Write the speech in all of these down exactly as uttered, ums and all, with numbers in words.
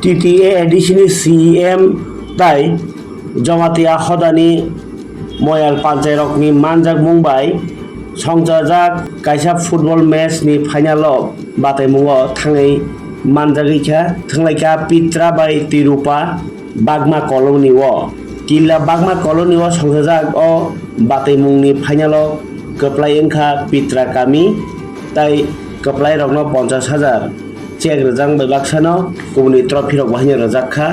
T T A A D C ni C E M tai Jamatia hodani Moyal panchai rokni manjakmung bai songchajak kaisa football match ni final o bataimungo thangwi manjagwi kha, thanglaikha Pitra bai Tirupa Bagma colony o. Killa Bagma colony o songchajak o bataimungni final o kwplai wngkha Pitra kami tai kwplai rokno ponchas hajar check rwjak bai baksano kubuni trophy rok bo haino rwjak kha.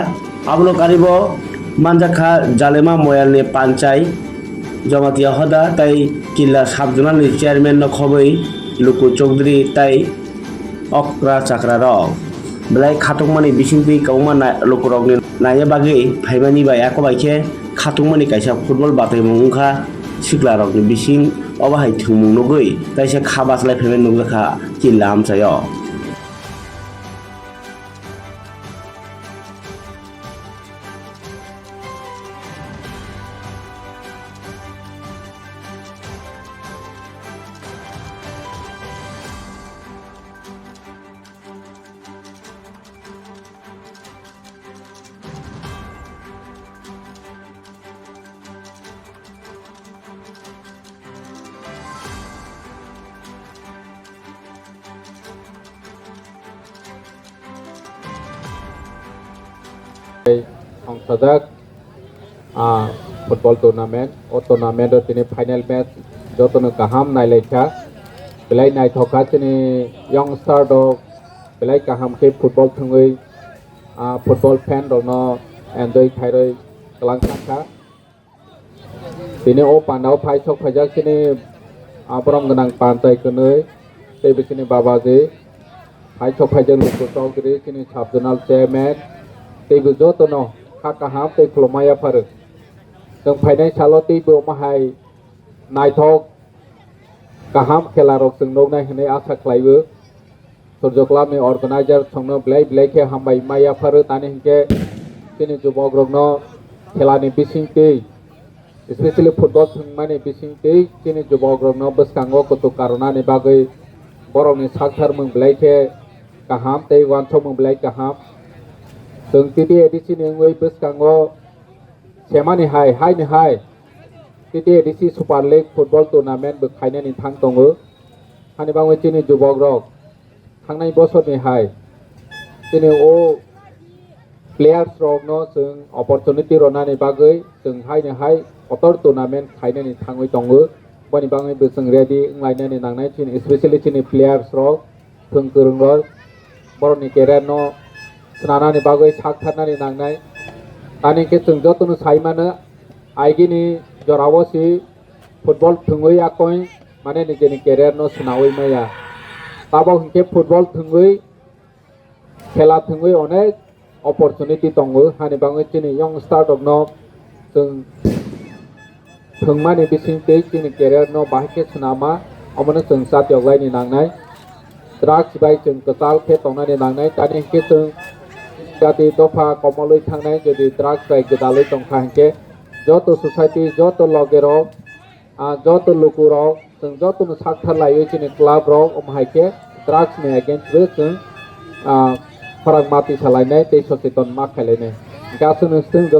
Abono karibo manjak kha Jalema Moyalni panchai Jamatia hoda tai Killa sub zonal ni chairman no khobwi Luku Chowdhury tai okra chakra rok belai khatungmani bisingtwi kwbangma na-, lukurokni naina bagwi phaimani bai ako bai khe khatungmani kaisa football bataimung wngkha siklarokni bising obo hai thwngmung nugwi kaisa kha bachlai phaimani nukjakha Killa amchaio. Songchajak, ah, football tournament. O tournament o tini final match jotono kaham nailaikha. Belai naithok kha chini youngster rok, belai kaham khe football thwngwi, ah, football fan rokno enjoy khairwi kwlangkha kha. Tini o pandao phai sok phaijak chini, ah, borom gwnang panchai kwnwi, tei bo chini babaji. Phai sok phaijak Luku Chowdhury, chini sub zonal chairman, tei bo jotono kha kaham tei khulumma yapharwi. Chwng phainai salo tei bo omo hai naithok kaham khela rok chwng nuknai hwnwi asa khlaio. Surjo Club ni organizer songno belai belai khe hambai ma yapharo, tani hinkhe chini jubok rokno khelani bisingtwi, especially football thwngmani bisingtwi chini jubok rokno bwskango kuchuk karwnani bagwi borokni saktharmung belai khe kaham tei uansukmung belai kaham. Chwng T T A D C ni wngwi bwskango semani hai, haini hai T T A D C Super League football tournament bo khainani thang tongo. Hani bagwi chini jubok rok thangnai bosorni hai chini o players rokno chwng opportunity rwnani bagwi chwng haini hai kotor tournament khainani thangwi tongo. Boni bagwi bo chwng ready wnglainani nangnai chini, especially chini players rok, thwng kwrwng rok borokni career no swnanani bagwi sak tharnani nangnai. Tani khe chwng jotono sai mano, aigini jorao si football thwngwi yakoi mane nijeni career no swnawi maya. Tabok hinkhe football thwngwi, khela thwngwi onek opportunity tongo, hani bagwi chini youngster rokno chwng thwngmani bisingtwi chini career no bahai khe swnama, omono chwng chatiyok laini nangnai. Drugs bai chwng kwchal khe tongnani nangnai, tani hinkhe chwng jati dopha komolwi thangnai, jodi drugs bai gwdalwi tongkha hinkhe joto society, joto loge rok, ah, joto luku rok, chwng jotono sak thar laiwi chini club rok omo hai khe drugs ni against bo chwng, ah, khorang mati salainai tei socheton ma khailainai. Hwnkhe aswkno chwng joto